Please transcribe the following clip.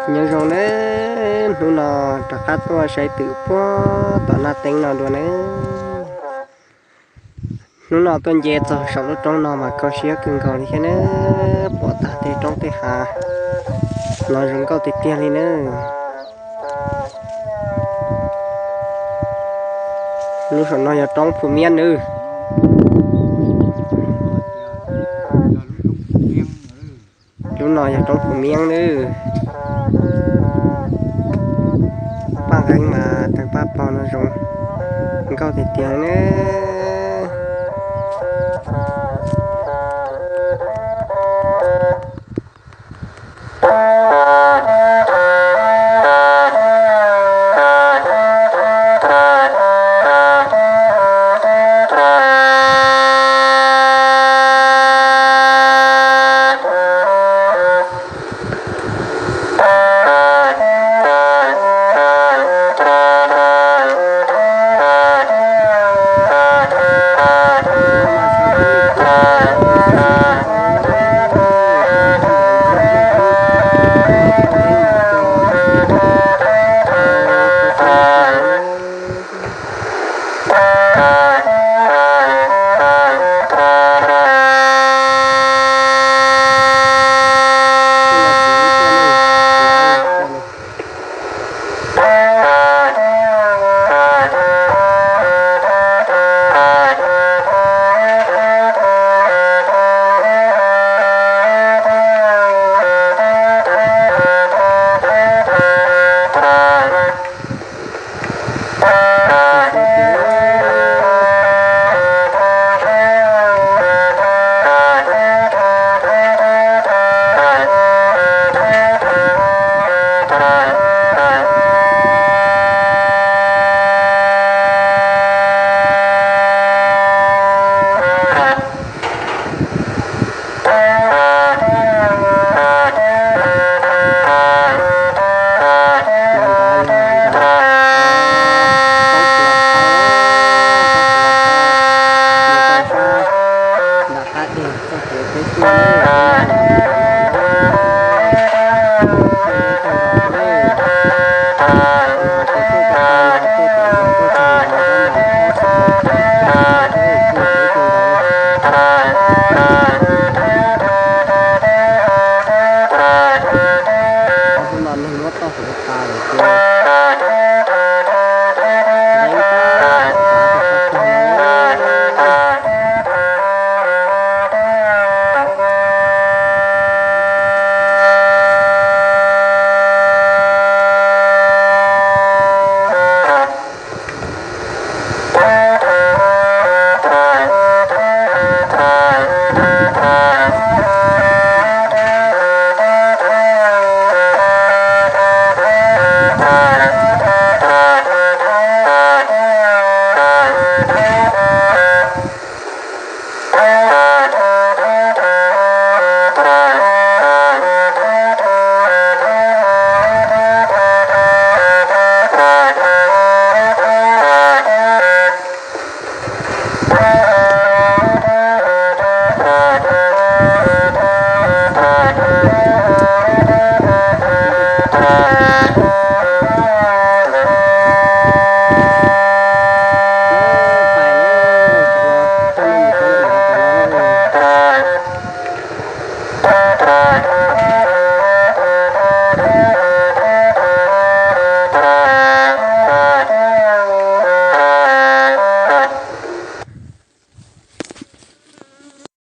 Nyob zoo nawb, hnub no rov qab tuaj saib twm puag tom Naj Teeb no dua nawb. Hnub no tuaj nce txog saum lub roob no mas kho siab kawg nkaus li thiab nawb, pom tag tej roob tej hav no zoo nkauj tiag tiag li nawb. Lub saum no yog roob Phu Miab nawb. Lub no yog roob Phu Miab nawb. Paj nqeeb mas tawg paj paug no zoo nkauj tiag tiag nawb.